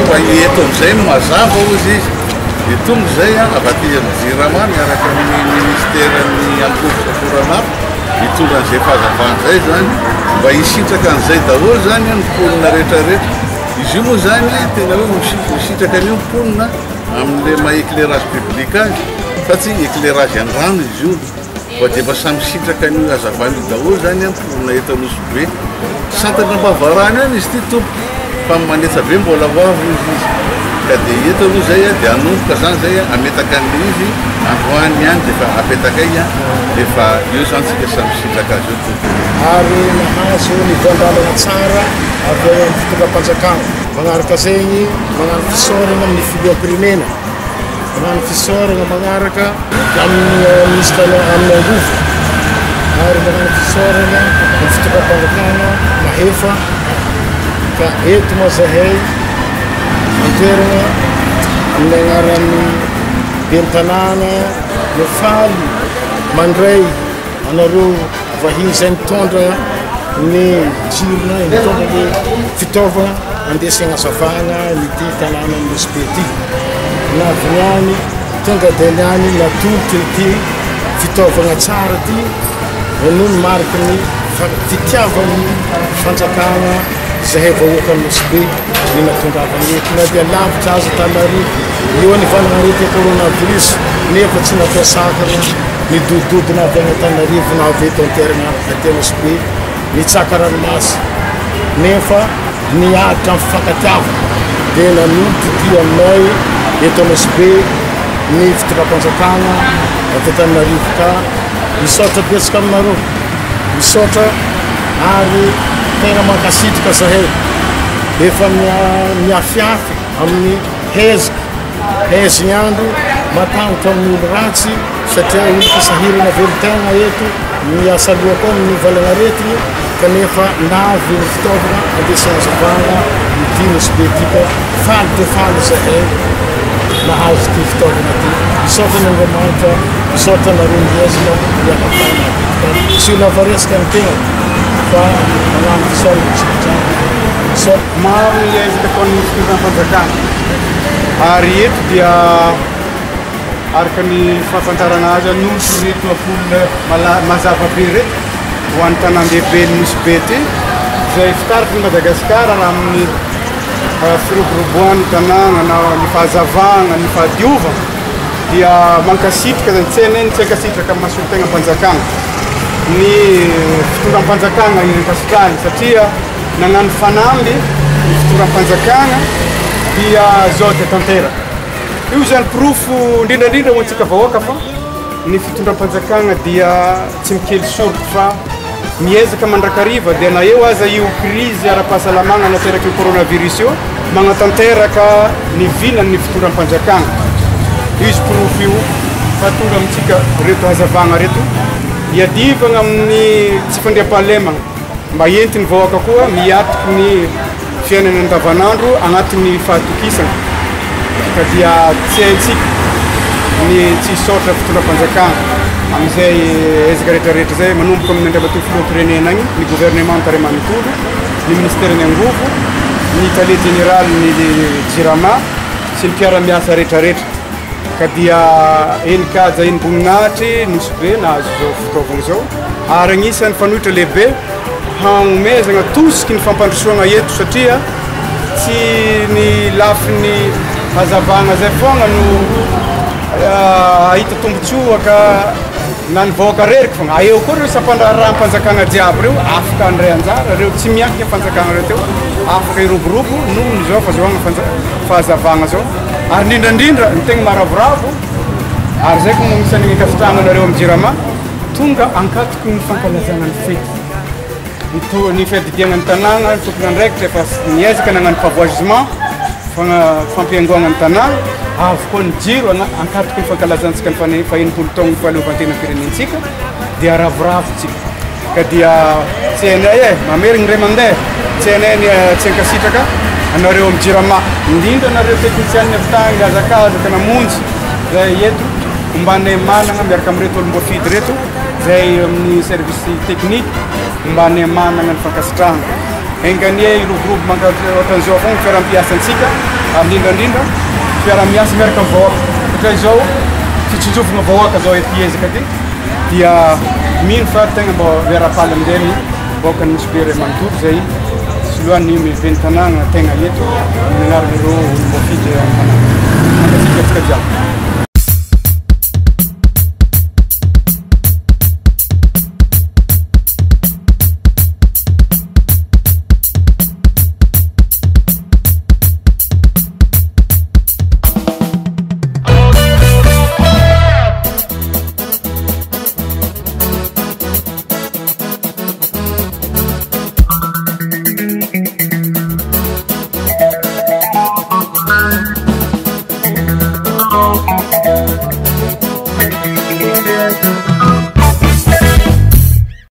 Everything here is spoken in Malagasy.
Fa eto amin'izay no mazava hozy izy. Dia tonga izay avy aty amin'ny Jirama miaraka amin'ny ministeran'ny Angovo sy Akoranafo hitondra an'izay fahazavana izay izany mba hisitraka an'izay daholo izany ny mponina rehetra rehetra. Izy io moa izany tena hoe misitraka an'io ny mponina amin'ilay maha éclairage public azy fa tsy éclairage an-drano izy io. Fa dia efa samy misitraka an'io hazavana io daholo izany ny mponina eto Anosibe. Santatra am-bavarano ihany izy ity tompoko fa ny manetsa be mbola ho avy hozy izy. Ka dia eto aloha izay dia hanomboka izany izay hametaka an'ilay izy androany ihany dia efa apetakay dia efa eo izany tsika samy misitraka azy eo tompoko. Ary nahazo ny voan-dalana tsara avy ao amin'ny fitondram-panjakana. Magnaraka zegny, magnano fisaoragna amin'ny filoham-pirenena, magnano fisaoragna magnaraka. Amin'ny minisitra amin'ny angovo ary magnano fisaorana ny fitondram-panjakana mahefa ka eto moa zahay an-toerana amin'ny agnaran'ny ben'ny tanàna no faly mandray anareo vahiny izay mitondra ny jironay mitondra ny fitaovana andesy agnazavana ity tanànan'i Nosy Be ity na avy ny any Tonga dia ny any natolotro ity fitaovagna tsara ity noho ny mariky ny fitiavan'ny fanjakana izahay vahoakan'i Nosy Be ny natongavany eto na dia lavitra aza Antananarivo eo ny valanaretina coronavirus nefa tsy natao sakana ny dodododona avy any Antananarivo na avy eto an-toerana aty Nosy Be nitsaka ranomasy nefa niaritra amin'ny fifankatiavana dia nanolotra ity aminay eto Anosibe ny fitondram-panjakana avy Antananarivo ka misaotra betsaka aminareo, misaotra ary tegna mankasitraka zahay efa miafiafy amin'ny hezaka hezigny andro matahotra amin'ny olo ratsy satria olo fa sahirana velon-tegna eto miasa loha koa amin'ny valanaretigny kanefa navy ny fitaovana andesy hazavana ity Nosy Be ity ka faly dia faly izahay nahazo ity fitaovana ity. Misaotra an'Andriamanitra, misaotra anareo miezaka mianakavy mahavita ka tsy ho lava resaka ny tenako fa magnano fisaorana antsika jiaby. Misaotra. Maro ny ezaka ataon'ny fitondram-panjakana ary eto dia Araka ny fahafantarana azy, hanolotra ireto ampoule mazava be ireto ho an'ny tanàn-dehiben'i Nosy Be ity, izay fitaratry ny Madagasikara raha amin'ny firoboroboan'ny tanàna na ny fahazavana, ny fahadiovana dia mankasitraka izany, tsy hainay ny tsy hankasitraka amin'ny maha solontenam-panjakana ny fitondram-panjakana ankasitrahiny satria nagnano fanamby ny fitondram-panjakana dia izao dia tanteraka. Io izany porofo indrindra indrindra ho antsika vahoaka fa ny fitondram-panjakana dia tsy mikely soroka fa miezaka mandrakariva dia na eo aza io krizy ara-pahasalamana nateraky ny coronavirus io, magnatanteraka ny vinany ny fitondram-panjakana. Io izy porofo io fa tonga amintsika reto hazavagna reto iadivagna amin'ny tsy fandriampahalemagna mba entin'ny vahoaka koa miatriky ny fiainana andavanandro agnatin'ny fahatokisana ka dia tsy haintsika ny tsy hisaotra fitondram-panjakana amin'izay ezaka rehetrarehetra izay manomboka amin'ny Andriamatoa Filoham-pirenena agny, ny governemanta ray manontolo, ny ministeran'ny angovo, ny tale jeneralin'ny Jirama sy ny mpiara-miasa rehetrarehetra ka dia henin-kaja henim-boninahitry Nosy Be nahazo izao fitaovana izao ary agnisan'ny fanoitra lehibe hagnomezagna tosiky ny fampandrosoagna eto satria tsy ny lafiny hazavagna zay foagna no ahita tombotsoa ka na ny vahoaka reriky fogna, eo koa reo sampandraharaham-panjakagna jiaby reo afaka handray anjara, reo tsy miankina fanjakagna reo teo afaka hiroborobo noho ny zao fahazoagna fahazavagna zao ary indrindra indrindra ny tegna maharavoravo ary zay koa no agnisan'ny ankasitrahagna anareo amin'ny jirama tonga ankatoky ny fankalazagna ny fety ny to- ny fiadidiagna ny tanàgna, ny tompon'andraikitra efa niezaka nagnano pavoisement, fampihaingoagna ny tanàgna, avy koa ny jiro agna- ankatoky ny fankalazantsika ny fane- faha-enimpolo taogno fahaleovantenam-pirenentsika dia ravoravo tsika ka dia tsy hainay e, mamerigny indray mandeha, tsy hainay ny tsy hankasitraka anareo amin'ny jirama, indrindra anareo teknisianina avy tagny nihazakazaka namonjy zay eto ombanay managna miaraka amin'ireto olom-boafidy ireto zay amin'ny service technique ombanay managna ny fankasitrahana. Enga anie hiroborobo manka ohatran'izao foana ny fiaraha-mpiasantsika. Ary indrindra indrindra fiaraha-miasa miaraka amin'ny vahoaka satria izao fitsinjovana vahoaka zao ety ezaka ty dia mino fa tegna mba miara-paly amin'izay ny vahoakan'i Nosy Be ray manontolo izay soloan'ny ben'ny tanàna tegna eto amin'ny anaran'ireo olom-boafidy ao amin'ny tanàna. Mankasitraka antsika jiaby.